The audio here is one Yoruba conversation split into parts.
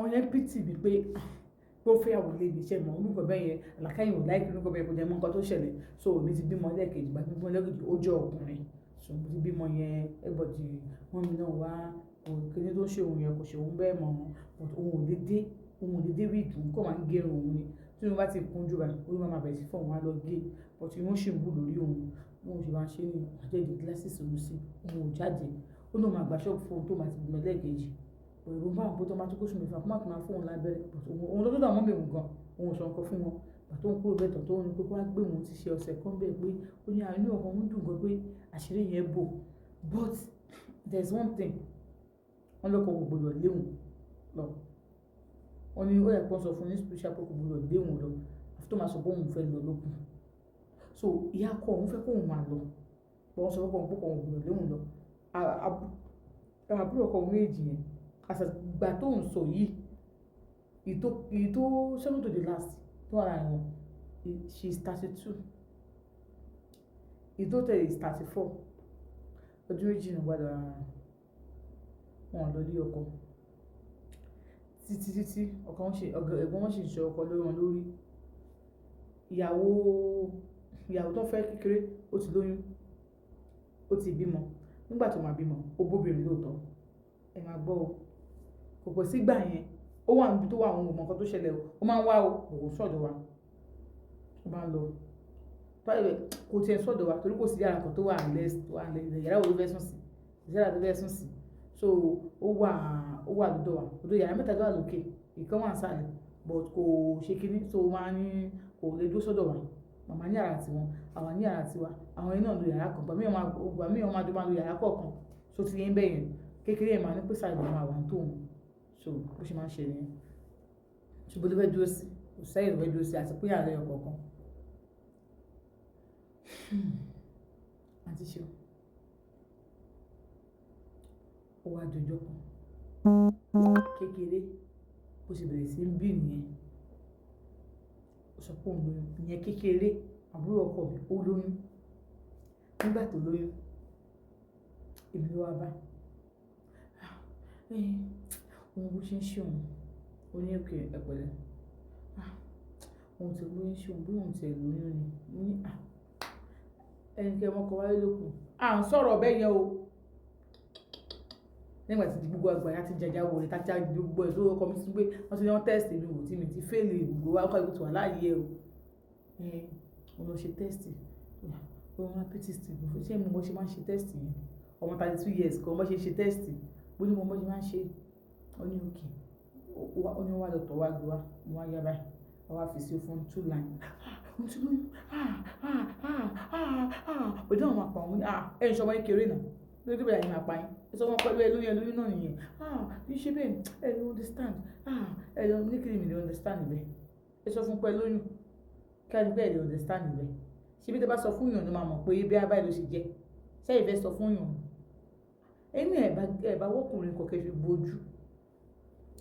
Àwọn yẹn pity mi pé pé ó fẹ́yàwó lé mi, ṣe mọ̀ orúkọ bẹ́ẹ̀ yẹn, làákàyè ò like orúkọ bẹ́ẹ̀, kò jẹ́ mọ̀ nǹkan tó ṣẹlẹ̀. So èmi ti bímọ lẹ́ẹ̀kejì, ìgbà tí mo bímọ lẹ́ẹ̀kejì, ó jẹ́ ọkùnrin. So mo ti bímọ yẹn, everybody, mummy náà wá, kò kíni tó ń ṣe òun yẹn kò ṣe òun bẹ́ẹ̀ mọ̀. But òun ò lè dé, òun ò lè dé wig, òun kàn máa ń gé irun òun ni. Tí irun bá ti kún jù báyìí, orí máa ma bẹ̀rẹ̀ sí fọ́ òun, á lọ gé. But irun ṣì ń wù lórí òun. Bí òun ṣe máa ń ṣe ní àjẹ́jì glasses òun sí, òun ò jáde. Ó lóun máa gba ṣọ́ọ̀bù fún òun tó máa ti bímọ lẹ́ẹ̀kejì. Ẹ̀rù ń bà òun pé tó máa tún kóṣù mẹ́fà, kó má tún máa fún òun lábẹ́rẹ́. But òun ló dọ́dọ̀ mummy òun gan, òun ò sọ nǹkan fún wọn. Ìgbà tó ń kúrò bẹ́ẹ̀ tán tó ní pé kó wá gbé òun ti ṣe ọ̀sẹ̀ kan bẹ́ẹ̀ pé ó ní inú ọkàn òun dùn gan pé àṣírí yẹn bò. But there's one thing, wọ́n lọ́kọ kò gbọdọ̀ lé òun lọ. Wọ́n ní ó yẹ kó sọ fún un ní spiritual pé kò gbọdọ̀ lé òun lọ, àfi tó máa sọ pé òun fẹ́ lọ lókun. So ìyá ọkọ òun fẹ́ kó òun máa lọ. But wọ́n sọ fún òun pé kò gbọdọ̀ lé òun lọ. Àbúrò ọkọ òun méjì yẹn, àṣà ìgbà tó ń sọ yìí, èyí tó second to the last tó wà láàrin wọn, she is 32. Èyí tó tẹ̀lé is 34. Ọdún méjì ni wọ́n gbàdúrà ara wọn. Wọn ò lọ ilé ọkọ. Títí títí ọkọ wọn ṣe, ẹ̀gbọ́n wọn sì ń ṣe ọkọ lórí wọn lórí. Ìyàwó, ìyàwó tó fẹ́ kékeré, ó ti lóyún, ó ti bímọ. Nígbà tó máa bímọ, ó bóbìnrin lóòótọ́. Ẹ máa gbọ́ o. Kò pẹ́ sígbà yẹn, ó wà níbi tó wà, òun ò mọ̀ nǹkan tó ṣẹlẹ̀ o. Ó máa ń wá o, kò sọ̀dọ̀ wa. Ó máa ń lọ. Kò tiẹ̀ sọ̀dọ̀ wa torí kò sí yàrá kan tó wà less, tó wà lẹ́, yàrá wo ló fẹ́ sùn sí? Kò sí yàrá tó fẹ́ sùn sí. So ó wà lọ́dọ̀ wa. Although yàrá mẹ́ta ló wà lókè, ìkan wà nísàlẹ̀, but kò ṣe kíní, so ó máa ní kò lè dúró sọ́dọ̀ wa. Màmá ní yàrá tiwọn, àwa ní yàrá tiwa. Àwọn yẹn náà ń lo yàrá kan. Ìgbà míì wọ́n máa lo yàrá kọ̀ọ̀kan. So ti yé bẹ́ẹ̀ yẹn. Kékeré yẹn máa ní pé sàlẹ̀ ló máa wà ní tòun. So bó ṣe máa ń ṣe nìyẹn. So ibo ló fẹ́ dúró sí? Kò sáyè tó fẹ́ dúró sí àti pín yàrá lẹ́yọ kọ̀ọ̀kan. Àǹtí Ṣeun. Ó wá di ọjọ́ kan. Kékeré, bó ṣe bẹ̀rẹ̀ sí ń bí nìyẹn. Ó sọ pé òun lóyún. Ìyẹn kékeré, àbúrò ọkọ mi, ó lóyún. Nígbà tó lóyún, èmi ló wá bá. Òun bó ṣe ń ṣe òun. Ó ní okay, ẹ pẹ̀lẹ́. Òun tí bó ṣe ń ṣe òun, bí òun tí ẹ lóyún ni. Mo ní, ẹni kí ẹ mọ́kọ wálé lókun. À ń sọ̀rọ̀ bẹ́ẹ̀ yẹn o. Nígbà tí gbogbo àgbàyà ti jàjà wò rẹ̀, táa gbogbo ẹ̀ tó kọ mi sí pé wọ́n ti ní wọ́n test mi wò tí mi ti fail gbogbo wa kọ́ ìwé tí wà láàyè o. Mo lọ ṣe test. Ó rán rapid test. Ṣé mo mọ ṣe máa ń ṣe test yẹn? Ọmọ 32 years kọ́ mo ṣe ṣe test. Mo ní mo mọ ṣe máa ń ṣe. Ó ní okay. Ó ní ó wá lọ tọ̀ wá gbé wá. Mo wá yá báyìí. Ó wá fi sí fún two line. Mo ti lóyún. Òjò àwọn máa pa òun. Ẹ ń ṣọmọ kékeré náà. Lórí tó bẹ̀rẹ̀ yìí máa pa yín. Ẹ sọ fún wọn pẹ̀lú ẹ lóyún, ẹ lóyún náà nìyẹn. Kì í ṣe bẹ́ẹ̀. Ẹ lè understand. Ẹ lè ní kí ni mi lè understand bẹ́ẹ̀. Ẹ sọ fún pé ẹ lóyún. Kí á ní pé ẹ lè understand bẹ́ẹ̀. Ṣé bí tẹ bá sọ fún èèyàn ló máa mọ̀ pé bí báyìí ló ṣe jẹ́. Ṣé ẹ fẹ́ sọ fún èèyàn? Ẹ̀yin náà ẹ bá wọ́kùnrin kan kí ẹ fi bojú.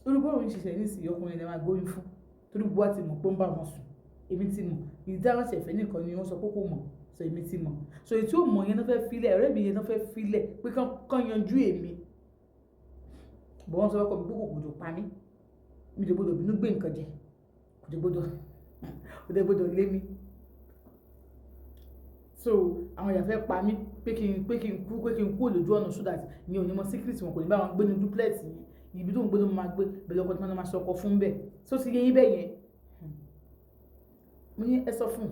Torí bọ́ọ̀rù ń ṣiṣẹ́ nísìnyí, ọkùnrin lè máa gbóyún fún. Torí gbogbo wa ti mọ̀ pé ó ń bá wọn sùn. Èmi ti mọ̀. Ìdí tí ẹ̀fẹ̀ nìkan ni wọ́n sọ pé kó mọ̀. So èmi ti mọ̀. So èyí tí ó mọ̀ yẹn náà fẹ́ fi lẹ̀, ọ̀rẹ́ mi yẹn náà fẹ́ fi lẹ̀ pé kán yanjú èmi. But wọ́n sọ fún ọkọ mi pé kò gbọdọ̀ pa mí. Mi ò gbọdọ̀ bínú gbé nǹkan jẹ. Kò dẹ̀ gbọdọ̀ lé mi. So àwọn èèyàn fẹ́ pa mí pé kí n kú, pé kí n kú lójú ọ̀nà so that ìyẹn ò ní mọ secret wọn, kò ní bá wọn gbé ní duplex yẹn. Ibi tó ń gbé ló máa gbé, bẹ́ẹ̀ lọ́kọ tí wọ́n máa sọkọ fún bẹ́ẹ̀. So ti yé yín bẹ́ẹ̀ yẹn. Mo ní ẹ sọ fún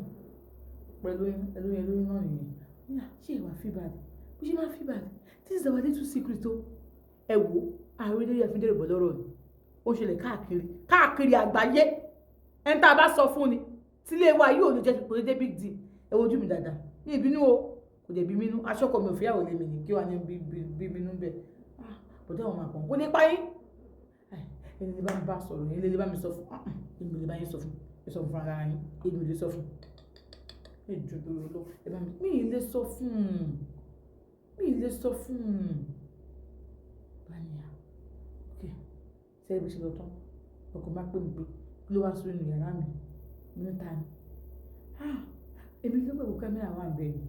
pẹ̀lú ẹlóyún, ẹlóyún náà nìyẹn. Ní à, ṣé ìwà feel bad? Bí ṣe máa feel bad? This is our little secret o. Ẹ wò, àárín lórí àfíndèrè bọ̀ lọ́rọ̀ ni. Ó ń ṣẹlẹ̀ káàkiri, káàkiri àgbáyé. Ẹni tí a bá sọ fún ni, tí ilé wa yóò lè jẹ́, kò lè jẹ́ big deal. Ẹ wojú mi dáadáa. Mi ìbínú o. Kò dẹ̀ bí mi nú. Aṣọ ọkọ mi ò fẹ́yàwó lé mi ní kí wá ní bí mi nú bẹ́ẹ̀. Bọ̀dá àwọn máa pọ̀n. Kò ní pa yín. Ẹni lè bá mi bá sọ̀rọ̀, ẹni lè bá mi sọ fún. Èmi ò lè bá yín sọ fún. Ẹ sọ fún ara yín. Èmi ò lè sọ fún. Ẹ jọ̀ọ́ torí Ọlọ́run. Ẹ bá mi, mi ì lè sọ fún. Mi ì lè sọ fún. Bá ní à. Okay. Ṣé ibi ṣe lọ tán? Ọkọ bá pè mí pé kí ló wá sórí inú yàrá mi? Mo ní ta ni? Èmi kí pẹ̀lú camera wà níbẹ̀ ni.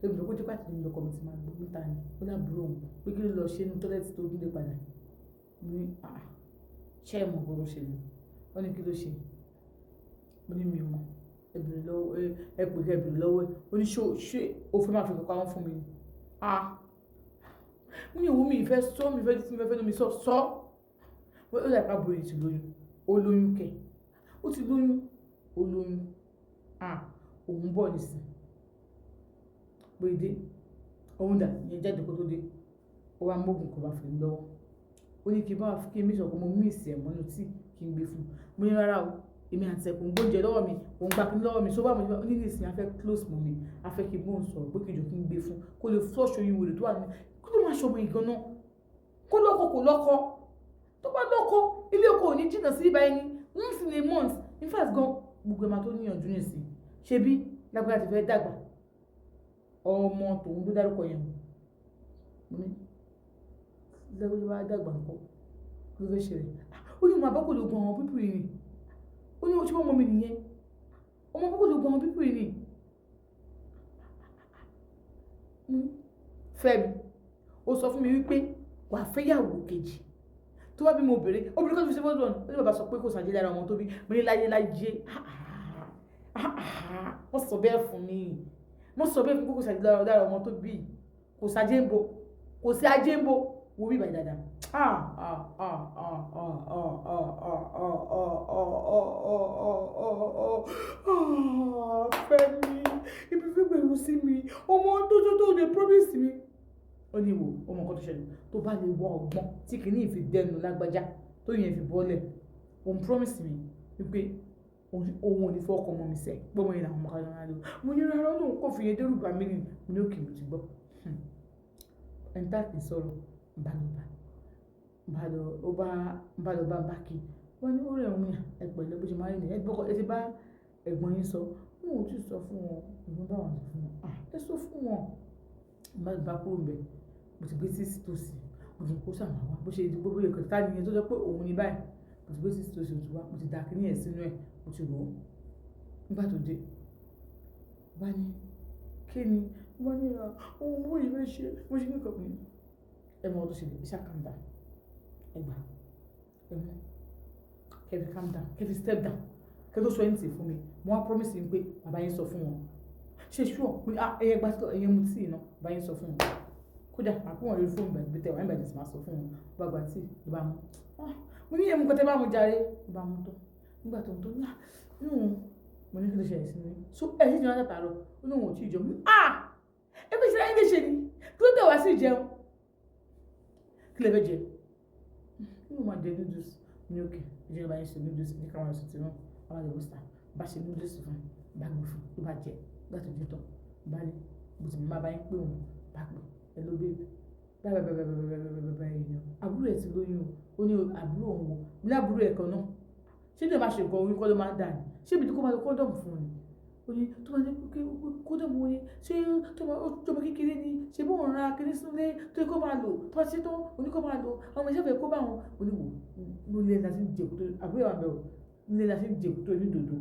Torí mo fẹ́ kó jẹ́ pé àti èmi lọkọ mi ti máa gbọ́ níta ni. Ó lábúrò òun pé kí ló lọ ṣe nínú toilet tó dúró padà. Mo ní. Ṣé ẹ mọ̀ nǹkan tó ṣe ni? Wọ́n ní kí ló ṣe? Mo ní mi ò mọ̀. Ẹ bèrè lọ́wọ́ ẹ, ẹ pè kí ẹ bèrè lọ́wọ́ ẹ. Ó ní ṣé o fẹ́ máa fi nǹkan pamọ́ fún mi ni? Ah! Mo ní ìwọ mi ì fẹ́ sọ, mi fẹ́ mi fẹ́ mi sọ, sọ. Ó dà pé àbúrò yìí ti lóyún. Ó lóyún kẹ̀. Ó ti lóyún. Ó lóyún. Ah! Òun bọ̀ nísìnyí. Bó ṣe dé, òun dà, ìyẹn jáde kó tó dé. Ó wá mú òògùn kan wá fi lé lọ́wọ́. Ó ní kí n bá, kí n make sure pé mo mix ẹ̀ mọ́nú tíì kí n gbé fún un. Mo ní rárá o, èmi àti ẹ̀ kò ń gbóúnjẹ lọ́wọ́ mi, òun gba kíni lọ́wọ́ mi. So báwo mo ṣe fẹ́, ó ní nísìnyí a fẹ́ close mọ́ mi, a fẹ́ kí n bá òun sọ̀rọ̀ pé kí n jọ kí n gbé fún un kó lè flush oyún wèrè tó wà nínú. Kí ló máa ṣe ọmọ yìí gan náà? Kó lọ́kọ kò lọ́kọ. Tó bá lọ́kọ, ilé ọkọ ò ní jìnnà sí ibà ẹni once in a month. In fact gan, gbogbo ẹ̀ máa tó níyànjú nísìnyí. Ṣé bí lágbájá ti fẹ́ dàgbà? Ọmọ tòun tó dárúkọ yẹn. Mo ní lágbájá bá dàgbà ńkọ́? Kí ló fẹ́ ṣẹlẹ̀? Ó ní mo máa bá kò lè gun àwọn people yìí ni. Ó ní ṣé ọmọ mi nìyẹn? Ọmọ bá kò lè gun àwọn people yìí ni. Mo ní Fẹ́mi, ó sọ fún mi wípé wà á fẹ́ ìyàwó kejì. Tó bá bímọ obìnrin, obìnrin kan tó fi ṣe first born. Ó ní bàbá sọ pé kò sàjẹ́ lára ọmọ tó bí. Mo ní láyé láyé. Wọ́n sọ bẹ́ẹ̀ fún mi. Wọ́n sọ bẹ́ẹ̀ fún mi pé kò sàjẹ́ lára ọmọ tó bí. Kò sàjẹ́ ń bo. Kò sí ajé ń bo. Wo bí ìbàdí dáadáa. Ah ah ah ah ah ah ah ah ah ah ah ah ah ah ah ah. Fẹ́mi, ibi fẹ́ gbèrú sí mi. Ọmọ tó tó tó lè promise mi. Ó ní wò, ó mọ nǹkan tó ṣẹlẹ̀. Tó bá lè wọ ọgbọ́n tí kìíní fi dẹnu lágbájá tó yẹn fi bọ́lẹ̀. Òun promise mi wípé òun ò ní fọwọ́ kan ọmọ mi sẹ́. Pé ọmọ yẹn làwọn ọmọ kan máa lò. Mo ní rárá, ó lóun kò fi yẹn dẹ́rù bà mí ni. Mo ní okay mo ti gbọ́. Ẹni tá kì í sọ̀rọ̀, ń bá lọ bá. Ń bá lọ, ó bá, ń bá lọ bá ń bá kí. Wọ́n ní ó rẹ̀ òun ní, ẹ pẹ̀lẹ́ bó ṣe máa ń rí nìyẹn. Ẹ ti bá ẹ̀gbọ́n yín sọ. Mo ò tí ì sọ fún wọn. Èmi bá wọn sọ fún wọn. Ah! Ẹ sọ fún wọn. Ń bá lọ bá kúrò níbẹ̀. Mo ti gbé tíì sí tòsí. Mo ti kó sàmà wá. Bó ṣe di gbogbo ìkànnì tá ní yẹn tó jẹ́ pé òun ní báyìí. Mo ti gbé tíì sí tòsí, ó ti wá. Mo ti da kíní ẹ̀ sínú ẹ̀. Mo ti rò ó. Nígbà tó dé, ó bá ní, kí ni? Ó bá ní, à, ohun bó yìí fẹ́ ṣe. Mo ṣe ní nǹkan mi. Ẹ mọ ohun tó ṣẹlẹ̀, ẹ ṣá calm down. Ẹ gbà. Ẹ mú. Kẹ́ fi calm down. Kẹ́ fi step down. Kẹ́ tó sọ anything fún mi. Mo wá promise yín pé bàbá yín sọ fún wọn. Ṣé sure? Mo ní, ah, ẹyẹ gbá sí, ẹyẹ mu tíì náà. Bàbá yín sọ fún wọn. Kódà, màá pè wọ́n lórí fóònù gbàgbé tẹ wá nígbà tí màá sọ fún wọn. Ó bá gba tíì, ló bá mú. Ah! Mo ní ẹmu nǹkan tẹ bá mu jàre. Ló bá mú tán. Nígbà tó ń tó ní, ah, inú òun. Mo ní kí ló ṣẹlẹ̀ sí mi. So ẹ sì jẹun láti àárọ̀. Ó ní òun ò tí ì jẹun. Mo ní, ah! Ẹ fi ṣe ayé léṣe ni. Kí ló dé wá sí ìjẹun? Kí lẹ fẹ́ jẹ? Inú máa jẹ noodles. Mo ní okay. Ẹ jẹ́ kí n bá yín ṣe noodles. Ẹ jẹ́ ká máa lọ sí ti náà. A máa lọ wò síta. Bá ṣe noodles fún un, bá gbé fún un, ló bá jẹ. Nígbà tó jẹ tán, bá ní, mo sì máa bá yín pé òun, bá pè, hello babe. Bye bye bye bye bye bye bye bye bye you know. Àbúrò ẹ̀ ti lóyún o. Ó ní àbúrò òun wo. Mo ní àbúrò ẹ̀ kan náà. Ṣé tí ẹ bá ṣe nǹkan oyún kọ́ ló máa ń dà ní? Ṣé ibi tí kò máa lo condom fún un ni? Ó ní tó bá ní pé condom wo ni? Ṣé tó bá, ọmọ kékeré ni? Ṣé bó ń ra kíní sínú ilé tó yẹ kó máa lò? Tó bá ṣe tán, ó ní kó máa lò. Àwọn ọmọ iṣẹ́ fẹ́ kó bá wọn. Ó ní wò, inú ilé la ti ń jẹ èkúté. Àbúrò ẹ̀ wà níbẹ̀ o. Inú ilé la ti ń jẹ èkúté onídòdó.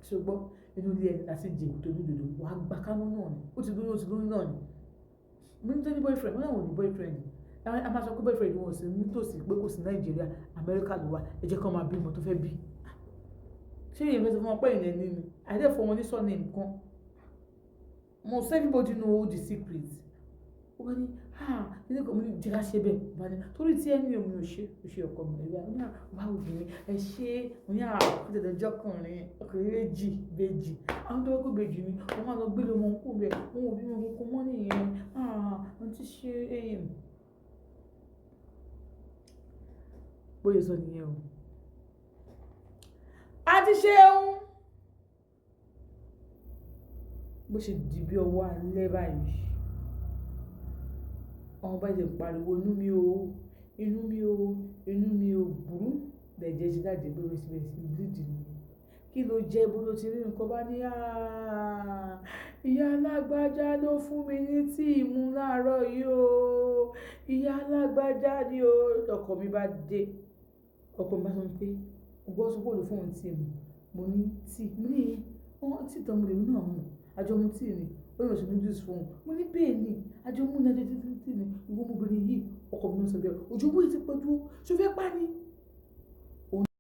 Ṣé o gbọ́? Inú ilé ẹni la ti ń jẹ èkúté onídòdó. Wà á gba kámú náà ni. Ó ti lóyún, ó ti lóyún náà ni. Mo ní tó ní boyfriend, mo ní àwọn ò ní boyfriend. A máa sọ pé boyfriend wọn ò sí nítòsí pé kò sí Nàìjíríà, Amẹ́ríkà ló wà. Ẹ jẹ́ kí wọ́n máa bí ọmọ tó fẹ́ bí. Ṣé ìyẹn fẹ́ sọ fún wọn pé ìyẹn ní ni? Àìdẹ́ fún wọn ní surname kan. Must everybody know the secret. Ó bá ní, ah, kíni kan mo ní jẹ́ ká ṣe bẹ́ẹ̀. Ó bá ní, torí tí ẹni mi ò ṣe, ò ṣe ọkọ mi. Ó ní, ah, báwo ni? Ẹ ṣé. Mo ní, ah, ó ti dọjọ́ ọkùnrin, ọkùnrin méjì, ìbejì. Àwọn tó bá kó ìbejì ni, wọ́n máa lọ gbé lọ wọn kúrò bẹ́ẹ̀. Wọn ò bí wọn kankan mọ́ nìyẹn. Ah, àǹtí ṣe é. Bóyá sọ nìyẹn o. Àǹtí ṣeun. Bó ṣe di bí ọwọ́ alẹ́ báyìí. Àwọn bá jẹ pariwo inú mi o, inú mi o, inú mi o burú. Lẹ̀jẹ̀ ṣe jáde pé ó ti bẹ̀rẹ̀ sí bleed ni. Kí ló jẹ́ bó ló ti rí nǹkan bá ní, ah, ìyá alágbájá ló fún mi ní tíì mu láàárọ̀ yìí o. Ìyá alágbájá ni o. Ọkọ mi bá dé. Ọkọ mi bá sọ pé, o gbọ́ sọ pé òun ló fún òun tíì mu. Mo ní tíì. Mo ní, wọ́n tíì tán mo lè mú náà mú. Àjọ mu tíì ni. Ó ní òun ṣe noodles fún òun. Mo ní bẹ́ẹ̀ ni. Àjọ mú ní àjọ tíì ni. Ìwọ ọmọbìnrin yìí, ọkọ mi ló sọ bẹ́ẹ̀. Ojú owó yìí ti pọ̀jù o. Ṣé o fẹ́ pa ni? Ó